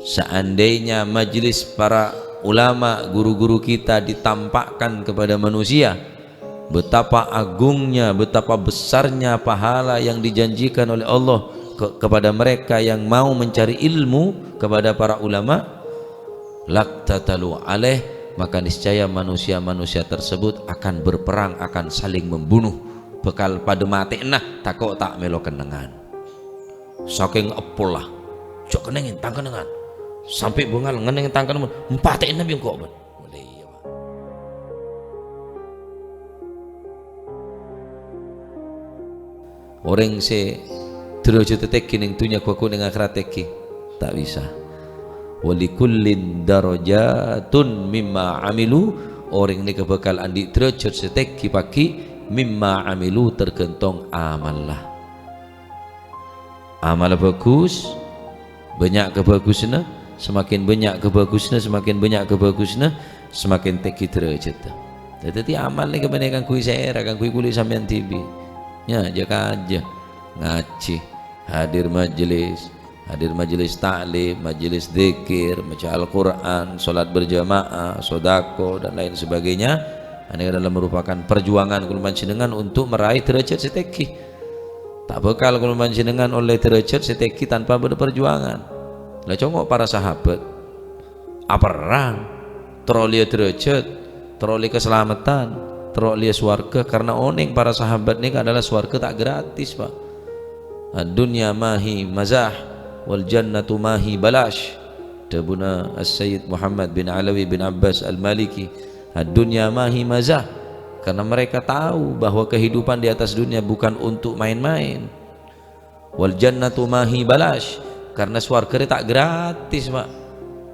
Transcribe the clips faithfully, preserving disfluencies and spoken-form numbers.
Seandainya majelis para ulama, guru-guru kita ditampakkan kepada manusia, betapa agungnya, betapa besarnya pahala yang dijanjikan oleh Allah ke-, kepada mereka yang mau mencari ilmu kepada para ulama, laqtatalu alaih, maka niscaya manusia-manusia tersebut akan berperang, akan saling membunuh, bakal padha matè'na, tako' ta' mèlo kennengngan. Sakèng eppolla, "Jhâ' kennengngè tang kennengngan. Sampè' bângal ngennengngè tang kennengngan, empatè'è bi' engko', bân." Wah, la iyâ, Pak. Orèng sè dârâjhâddhâ tèngghi neng dhunnya, ghu-, ghu-, neng akhèrat tèngghi, ta' bisa. "Wa likullin darajatun mimma amilu," orèng nèka bhâkal andi' dârâjhât sè tèngghi pagghi' mimma amilu, tergantung amalla. Amalla bhâghus, bânnya' kabhâghusânna, samakin bânnya' kabhâghusânna, samakin bânnya' kabhâghusânna, samakin tèngghi dârâjhâddhâ. Dhâddhi, amal nèka bânnè kaangghuy sèra, kaangghuy kulâ sampèyan dhibi'. Nya, jhâ-kajhâ ngajhi, hadir majelis, hadir majelis ta'lim, majelis dzikir, maca Al-Qur'an, sholat berjamaah, sodako, dan lain sebagainya. Ini adalah merupakan perjuangan kaulâ panjhennengngan untuk meraih dârâjhât sè tèngghi. Ta' bhâkal kaulâ panjhennengngan ollè dârâjhât sè tèngghi tanpa bâdâ parjuwangan. La, congo' para sahabat aperrang, terro ollèya dârâjhât, terro ollè kasalameddhân, terro ollèya sowarghâ, karna onèng para sahabat nèka adalah sowarghâ ta' gratis, Pak. "Ad-dunya mahi mazah, wal jannatu mahi balash," dhâbuna As-Sayyid Muhammad bin Alawi bin Abbas Al-Maliki. "Ad-dunya mahi mazah," karena mereka tahu bahwa kehidupan di atas dunia bukan untuk main-main. "Wal jannatu mahi balash," karena sowarghâ rè ta' gratis, Pak.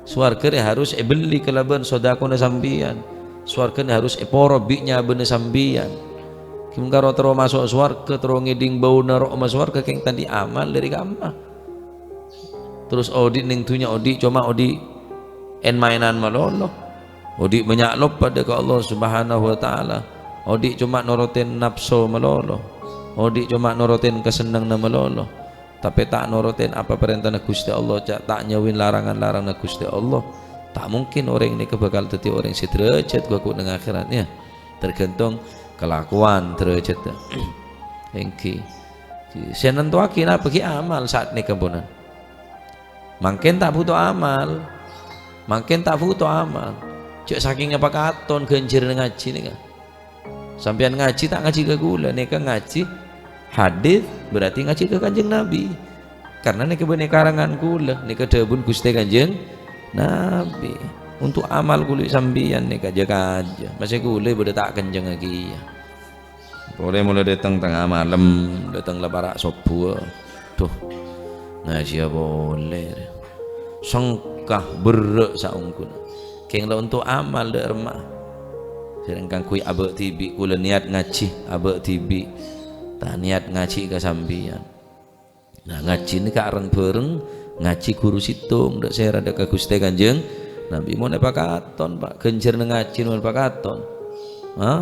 Sowarghâ rè harus èbelli kalabân sodakona sampèyan. Sowarghâ rè harus èporo bi' nyabâna sampèyan. Ghi' mon karo terro maso' sowarghâ, terro ngèdhing bâuna ro'ma sowarghâ, kèng ta' andi' amal dâri kamma. Terros odi' neng dhunnya odi' coma odi' en-maenan malolo. Odi' bânnya' loppa dâ' ka Allah Subhanahu wa Ta'ala. Odi' coma norotin napso malolo. Odi' coma norotin kasennengnganna malolo. Tapè ta' norotin apa parèntana Ghustè Allah, ca-, ta' nyauwin larangan-laranganna Ghustè Allah. Ta' mungkin orèng nèka bhâkal dhâddhi orèng sè dârâjhât ghu-, ghu-, neng akhèrat, ya. Tergantung kalakowan dârâjhâddhâ. Èngghi. Sè nantowaghi napa ghi' amal saat nèka, ponan. Mangkèn ta' bhuto amal. Mangkèn ta' bhuto amal. Jhâ' sakèngnga pakaton ghânjhârânna ngajhi nèka. Sampèyan ngajhi ta' ngajhi ka kaulâ, nèka ngajhi hadis, berarti ngajhi ka Kanjeng Nabi. Karna nèka bânnè karangan kaulâ, nèka dhâbuna Ghustè Kanjeng Nabi. Untuk amal kulâ sampèyan nèka jhâ-kajhâ. Maskè kulâ bâdâ ta' kencengnga kèya. Polè molaè dâteng tengnga malem, dâteng la para' sobbhuwâ. Duh, ngajhiyâ polè. Sengka berrâ' saongghuna. Kèng la onto' amal dâ' remma'a. Sèrèng kaangghuy abâ' dhibi', kulâ niyat ngajhi abâ' dhibi'. Ta' niyat ngajhi ka sampèyan. Nah, ngajhi nèka reng-bhâreng ngajhi ghuru sèttong, dâ' sèra dâ' ka Ghustè Kanjeng Nabi. Mon èpakaton, Pak, ghânjhârânna ngajhi mon èpakaton. Ha?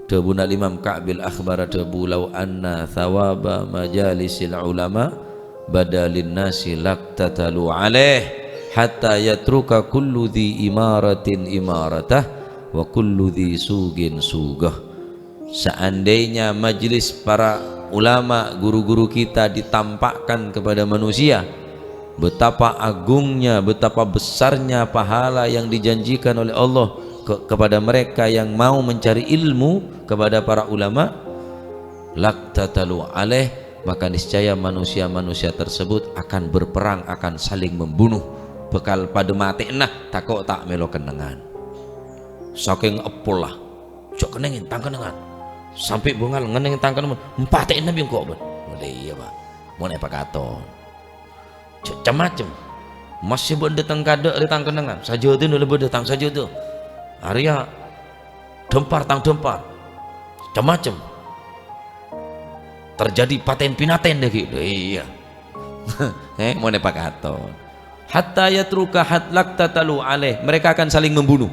Dhâbuna Imam Ka'bil Akhbar dhâbu, "Lau anna thawaba majalisil ulama bada linnasi laqtatalu alaih hatta yatruka kullu dhi imaratin imaratah wa kullu dhi suqin suqah." Seandainya majelis para ulama, guru-guru kita ditampakkan kepada manusia, betapa agungnya, betapa besarnya pahala yang dijanjikan oleh Allah ke-, kepada mereka yang mau mencari ilmu kepada para ulama, laqtatalu alaih, maka niscaya manusia-manusia tersebut akan berperang, akan saling membunuh, bhâkal padâ matè'na, tako' ta' mèlo kennengngan. Sakèng eppolla, "Jhâ' kennengngè tang kennengngan. Sampè' bângal ngennengngè tang kennengngan, empatè'è bi' engko', bân." Wah, la iyâ, Pak. Mon èpakaton. Jhâ', cem-macem. Maskè bâ'na dâteng kadâ' rè tang kennengngan, sajâdâna la bâdâ tang sajâdâ. Arèya dâmpar tang dâmpar. Cem-macem. Terjadi patèn-pinatèn dâgghi'. Iyâ. Eh, mon èpakaton. "Hatta yatruka had laqtatalu alaih." Mereka akan saling membunuh.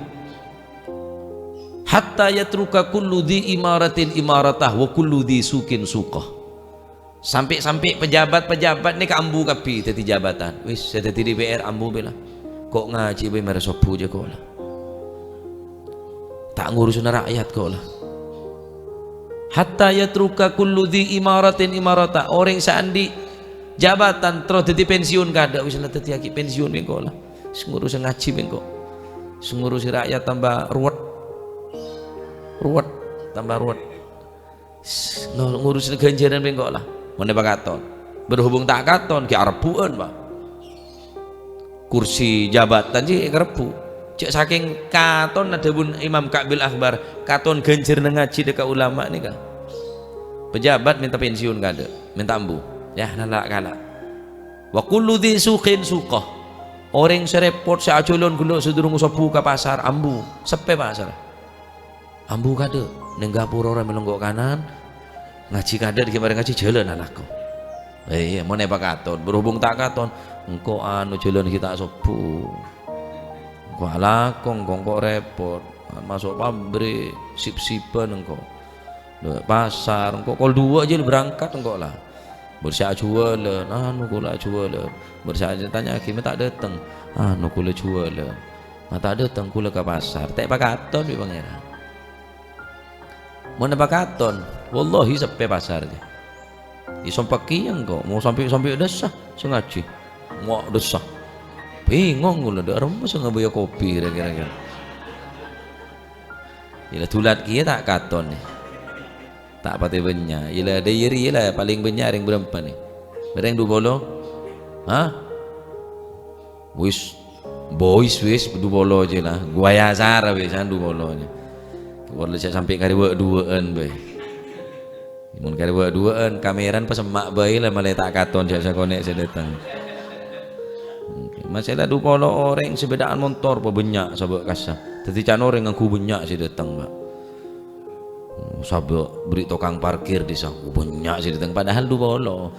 "Hatta yatruka kullu dhi imaratin imaratah wa kullu dhi suqin suqah." Sampè'-sampè' pejabat-pejabat nèka ambu kabbhi dhâddhi jabatan. Wis, sè dhâddhi D P R ambu bhâi la. Ko' ngajhi bhâi mara sobbhu jâ' ko' la. Ta' ngurusana ra'yat ko' la. Hatta yatruka kullu dzi imaratin imarata. Orèng sè andi' jabatan terro dhâddhi pensiun kadâ'. Wis la dhâddhiyâghi pensiun bhâi ko' la. Sè ngurusi ngajhi bhâi ko'. Sè ngurusi ra'yat tambah ruwet. Ruwet, tambah ruwet. S-, no-, ngurusi ghânjhârân bhâi ko' la. Mon èpakaton. Berhubung ta' katon, ghi' arebbhu'ân, Pak. Kursi jabatan jiyâ èkarebbhu'. Jâ' sakèng katonna dhâbuna Imam Ka'bil Akbar, katon ghânjhârânna ngajhi dhâ' ka ulama nèka. Pejabat mènta pensiun kadâ', mènta ambu. Yâ, nala' kala'. Wa kullu dzi suqin suqah. Orèng sè rèpot, sè ajhâlân ghellâ' sadurung sobbhu ka pasar, ambu, seppè pasar. Ambu kadâ', neng ghâpura orèng mèlo engko' kanan, ngajhi kadâ' dhâggi' marè ngajhi jhâlân alako. Eh, iyâ, mon èpakaton, berhubung ta' katon, engko' anu jhâlân ghi' ta' sobbhu. Engko' alako, engko', engko' rèpot. Maso' pabrik, sip-sipan engko'. Dâ' pasar, engko' kol duwâ' jâ' berangkat engko' la. Bâr sè ajhuwâlân, anu kaulâ ajhuwâlân. Bâr sè atanya'aghi, "Ma' ta' dâteng?" "Anu kaulâ jhuwâlân." "Ma' ta' dâteng, kaulâ ka pasar." Ta' èpakaton bi' Pangèran. Mon èpakaton, wallahi seppè pasar, jâ. Èsompaghi engko', mau sampè'-sampè' dâssa sè ngajhi. Mau dâssa. Bingong kaulâ, dâ' remma sè ngabâyâ kopi, kira-kira. Iyâ la, dulat kèya ta' katon, è. Ta' patè bânnya'. Iyâ la, dâ' iyâ rèya la palèng bânnya' rèng bârâmpa nè? Rèng du polo? Hah? Wis, boys wis du polo jâ la. Guwaya sara wis, du polo jâ. Kèwala jâ' sampè' karè wâ'-duwâ'ân bhâi. Mon karè wâ'-duwâ'ân, kamèran pasemma' bhâi la, malè ta' katon jâ' sakonè' sè dâteng. Oke. Masalah du polo orèng sè bâdâ'ân montor, pa bânnya' sabâ' kassa. Dhâddhi can orèng ngangghu bânnya' sè dâteng, Pak. Sabâ' bâri' tokang parkir dissa, oh, bânnya' sè dâteng, padahal du polo.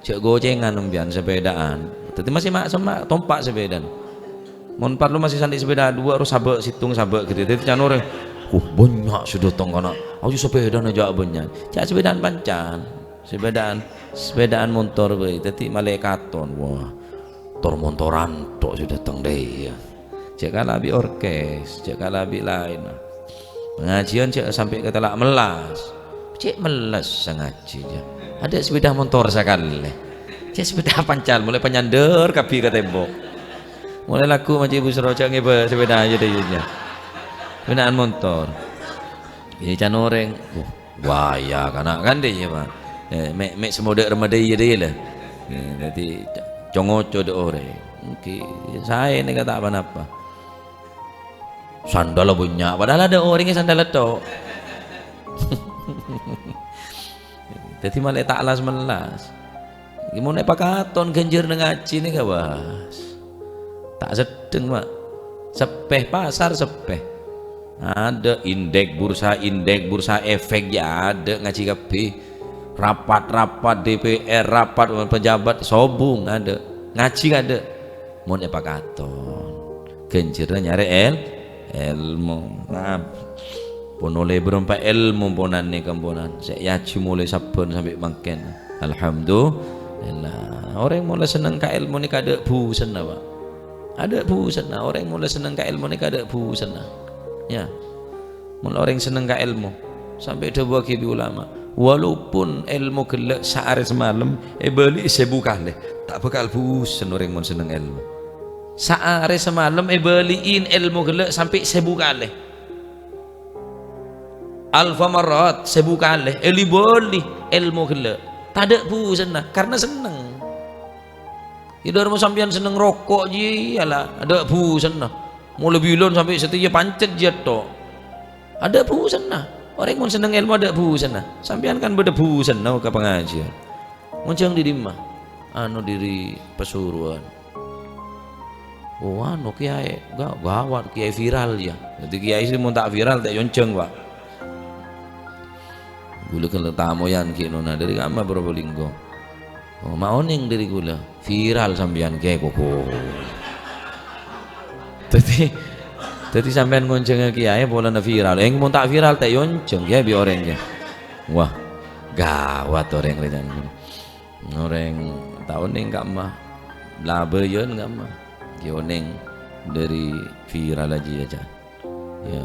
Jâ' gocèngan sampèyan, sepèdaan. Dhâddhi masè ma'-, semma' tompa' sepèdaan. Mon parlo masè sandi' sepèda duwâ', ro sabâ' sèttong, sabâ' ghâdhiyâ. Dhâddhi can orèng, "Oh, bânnya' sè dâteng, kana'. Ayo sepèdana jâ' bânnya'." Jâ' sepèdaan pancal. Sepèdaan, sepèdaan montor bhâi. Dhâddhi malè katon. Wah, tor-montoran tok sè dâteng dâ' iyâ. Jâ' kala bi' orkes, jâ' kala bi' laèn. Pangajiyân jâ' sampè' ka tella' mellas. Cè' mellas sè ngajhi, jâ'. Adâ' sepèda montor sakalè. Cè' sepèda pancal, molaè panyandher kabbhi ka tembok. Molaè lagghu' maca' busro, jâ' ngèbâ sepèda, jâ' dâ' iyâ, jâ'. Bânnya'an montor. Iyâ, can orèng. Uh, waya kana' kan dâ' iyâ, Pak. Eh, mè', mè' sè modâ' rèmma dâ' iyâ, dâ' iyâ, la. Eh, dhâddhi, co-ngoco dâ' orèng. Ènggi, saè nèka ta' pa-napa. Sandal bânnya', padahal adâ' orèng sandal tok. Dhâddhi malè ta' las-mellas. Gimana pakaton ghânjhârânna ngajhi nèka, Bas? Ta' seddheng, Pak. Seppè, pasar seppè. Adâ' indeks bursa, indeks bursa efek, jâ' adâ' ngajhi kabbhi. Rapat-rapat D P R, rapat pejabat, sobung adâ'. Ngajhi adâ'. Mon èpakaton, ghânjhârânna nyarè èl-, èlmo. Nah, pon ollè bârâmpa èlmo ponan nèka, ponan. Sè èajhi molaè sabbhân sampè' mangkèn. Alhamdulillah. Orèng molaè senneng ka èlmo nèka adâ' bhusenna, Pak. Adâ' bhusenna. Orèng molaè senneng ka èlmo nèka adâ' bhusenna. Yâ. Mon orèng senneng ka èlmo, sampè' dhâbuwâghi bi' ulama, walaupun èlmo ghellâ' saarè samalem èbâli'i sèbu kalè, ta' bhâkal bhusen orèng mon senneng èlmo. Saarè samalem èbâli'i èlmo ghellâ' sampè' sèbu kalè. Alfa marrat, sèbu kalè, èli-bâli èlmo ghellâ'. Tadâ' bhusenna, karna senneng. Iyâ, dhâremma sampèyan senneng roko', jiyâ la, adâ' bhusenna. Molaè bilân sampè' satèya pancet jiyâ tok. Adâ' bhusenna. Orèng mon senneng èlmo adâ' bhusenna. Sampèyan kan bâdâ bhusenna ka pangajiyân. Mon jhâng dâri dimma? Anu, dâri Pasuruan. Oh, anu, kèyaè ga-, gawat, kèyaè viral, yâ. Dhâddhi kèyaè sè mon ta' viral, ta' èonjhâng, Pak. Ghulâ ghellâ' tamoyan ghi' nona dâri kamma Probolinggo. Oh, ma' onèng dâri ghulâ. Viral sampèyan, kèyaè koko. Dhâddhi, dhâddhi sampèyan ngonjhângnga kèyaè polana viral. Èng, mon ta' viral, ta' èonjhâng kèyaè bi' orèng, kèyaè. Wah, gawat orèng rè, can. Orèng ta' onèng ka'emma, la bâjâna ka'emma, ghi' onèng dâri viral jiyâ, Cak. Ya.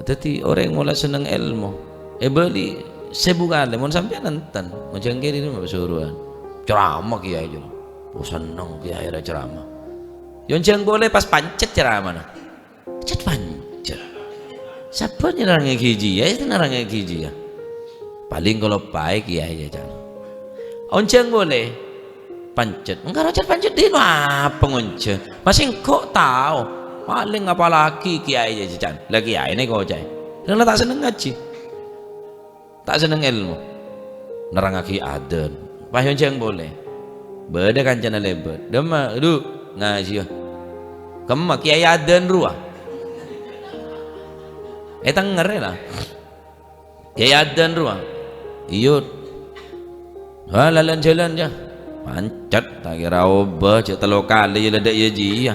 Dhâddhi orèng mola senneng èlmo, èbâli sèbu kalè mon sampèyan enten. Mon jhâ' kèra ma' pasuruwân. Ceramah kèyaè jâ. Oh, senneng kèyaè rè ceramah. Yâ onjhâng polè pas pancet ceramahna. Cet pancet. Sabbhân nyerrangngaghi jiyâ, èterrangngaghi jiyâ. Palèng kaloppaè kèyaè jâ, Cak. Onjhâng polè. Pancet. Engghâ rowa cet pancet dino apa ngonjhâng? Masè engko' tao. Palèng apalagi kèyaè jâ, Cak. La kèyaè nèko ca'è. Rèng la ta' senneng ngajhi. Ta' senneng èlmo. Nerrangngaghi adzan. Pas onjhâng polè. Bâdâ kancana lèbât. "Dâmma, du, ngajhiyâ." "Kemma, kèyaè adzan rowa." Ètengngèrè la. "Kèyaè adzan rowa." "Iyâ." "Ha, la lan-jhâlân, jâ." Pancet, ta' kèra obâ, jâ' tello kalè yâ la dâ' iyâ jiyâ.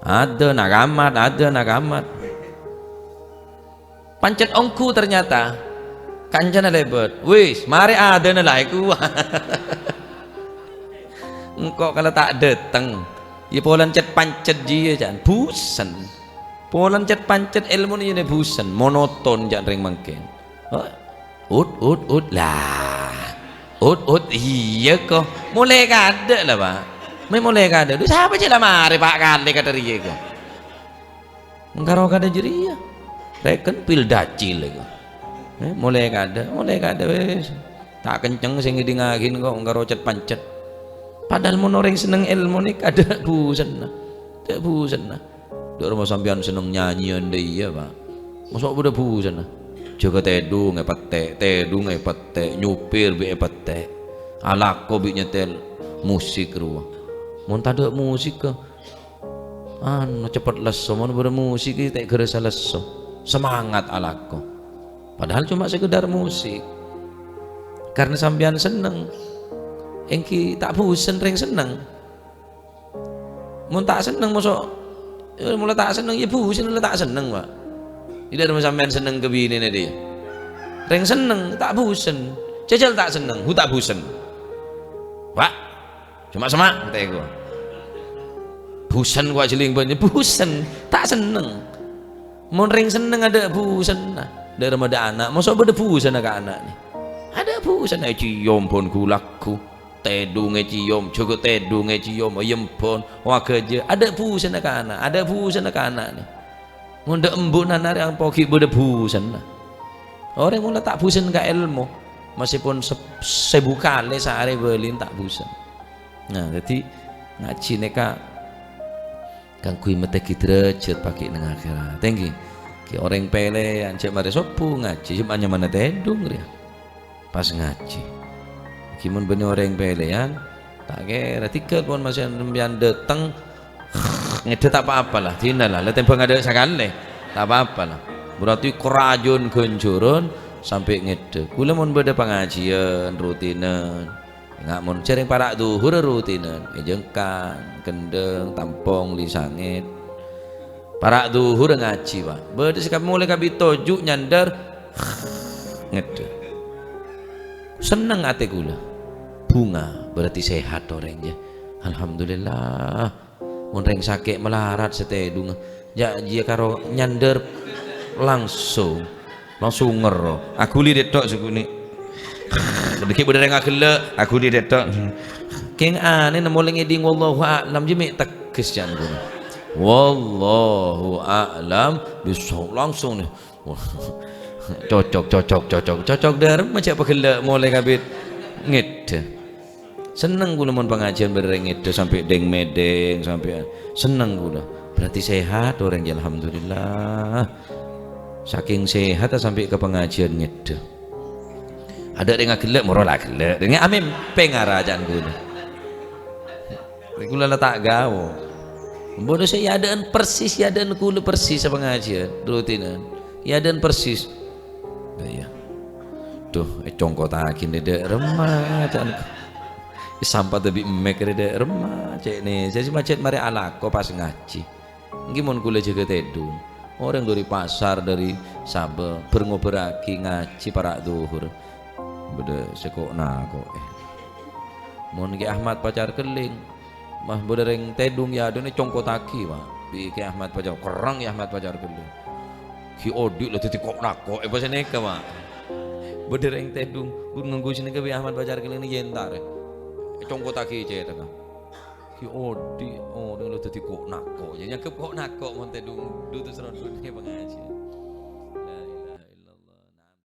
Adzan, akamat, adzan, akamat. Pancet ongghu ternyata. Kancana lèbât. "Wis, marè adzanna la èkowa." Engko' kala ta' dâteng. Yâ polana cet-pancet jiyâ, Cak. Busen. Polana cet-pancet èlmona yâ nè busen. Monoton, Cak, rèng mangkèn. Oh, ut, ut, ut. Lah. Ut, ut. Iyâ, ko. Molè kadâ' la, Pa'. Mè' molè kadâ'. Dhu, sapa cè' la marè pa' kalè ka dâriyâ, ko? Engghâ rowa kadâ' jârèya. Rèken pil dacil èko. Eh, molè kadâ', molè kadâ' wis. Ta' kenceng sè ngèdingngaghi engko' engghâ rowa cet-pancet. Padahal mon orèng senneng èlmo nèka adâ' busenna. Adâ' busenna. Dâ' remma sampèyan senneng nyanyiyân dâ' iyâ, Pa'. Mosok bâdâ busenna. Jâgâ tèdung èpettè', tèdung èpettè', nyupir bi' èpettè'. Alako bi' nyetèl musik rowa. Mon tadâ' musik, anu, cepet lesso, mon bâdâ musik ghi' ta' ghârâsa lesso. Semangat alako. Padahal cuma sekedar musik. Karena sampèyan senneng, èngghi ta' busen rèng senneng. Mon ta' senneng, mosok, yâ, mola ta' senneng, yâ busen la ta' senneng, Pa'. Dâ' remma sampèyan senneng ka binèna dâ' iyâ. Rèng senneng, ta' busen. Jhâjhâl ta' senneng, hu ta' busen. Pa'. Coma semma' tèko. Busen ko' ajhelling bânnya', busen, ta' senneng. Mon rèng senneng adâ' busenna. Dâ' remma adâ' ana', mosok bâdâ busenna ka ana'na. Adâ' busenna èciom bân ghu-lagghu, tèdung èciom, jâgâ tèdung èciom, èyembhân, oagâjâ. Adâ' busenna ka ana', adâ' busenna ka ana'na. Mon dâ' embu'na narè ampo ghi' bâdâ busenna. Orèng mon la ta' busen ka èlmo, masèpon sè-, sèbu kalè saarè bâlina ta' busen. Nah, dhâddhi ngajhi nèka kaangghuy matèghi dârâjhât paghi' neng akhèrat. Èngghi, ghi' orèng pèlèyan, jhâ' marè sobbhu ngajhi, jhâ' ma' nyamana tèdung rèya. Pas ngajhi. Ghi' mon bânnè orèng pèlèyan, ta' kèra, tèghâl pon masè sampèyan dâteng, ngèdhâ ta' pa-apa la, dina la, la tèmbhâng adâ' sakalè, ta' pa-apa la. Berarti karajân ghânjhârân sampè' ngèdhâ. Kaulâ mon bâdâ pangajiyân rutinan, Ènga' mon jhârèng para' dhuhur rutinan, è Jengkang, Kendeng, Tampong, Lisangèt. Para' dhuhur ngajhi, Pa'. Bâdâ sè ka-, molaè kabit toju' nyandâr, ngèdhâ. Senneng atè kaulâ. Bhunga, berarti sehat orèng, yâ. Alhamdulillah. Mon rèng sakè' malarat sè tèdungnga, jhâ' jiyâ karo nyandâr langsung. Langsung ngèro. Aghuli dâ' èttok sè ghuni. Dhâggi' bâdâ rèng aghellâ', aghuli dâ' èttok. Kèng anèna molaè ngèdhing wallahu a'lam, jiyâ mè' tegghes ca'na ghuli. Wallahu a'lam bissawab. Langsung nè. Cocok, cocok, cocok, cocok. Dâremma jhâ' paghellâ' molaè kabit ngèdhâ. Senneng kaulâ mon pangajiyân bâdâ rèng ngèdhâ sampè' dhèng-mèdhèng, sampè' senneng kaulâ. Berarti sehat orèng, yâ, alhamdulillah. Sakèng sehatta sampè' ka pangajiyân ngèdhâ. Adâ' rèng aghellâ', moro la aghellâ'. Rèng amèmpèng araja'an kaulâ. Rèng kaulâ la ta' gao. Bâdâ sè èadâ'ân persis, èadâ'ân kaulâ persis sapangajiyân, rutinan. Èadâ'ân persis. Lah, iyâ. Dhu, ècongkottaghi nè dâ' remma, ca'na. Èsampata bi' emmèk rè dâ' remma, cè'na. Jhâ' majât marè alako pas ngajhi. Èngghi mon kaulâ jâgâ tèdung. Orèng dâri pasar, dâri sabâ, bâr-ngobârraghi ngajhi para' dhuhur. Bâḍâ sè ko'-nako'è. Mon Kè Ahmad Pacar Kellèng, mah bâḍâ rèng tèḍung yâ ḍâ'na congkottaghi, Pak. Bi' Kè Ahmad Pacar, kerrang Kè Ahmad Pacar Kellèng. Ghi' oḍi' la dhâddhi ko'-nako'è pas nèka, Pak. Bâḍâ rèng tèḍung, ghun ngangghuy sanèka bi' Ahmad Pacar Kellèng nèka èntar. Ècongkottaghi cèṭengnga. Ghi' oḍi', oḍi' la dhâddhi ko'-nako'. Yâ, nyangghep ko'-nako' mon tèḍung, ḍu terros roḍu nèka pangajiyân.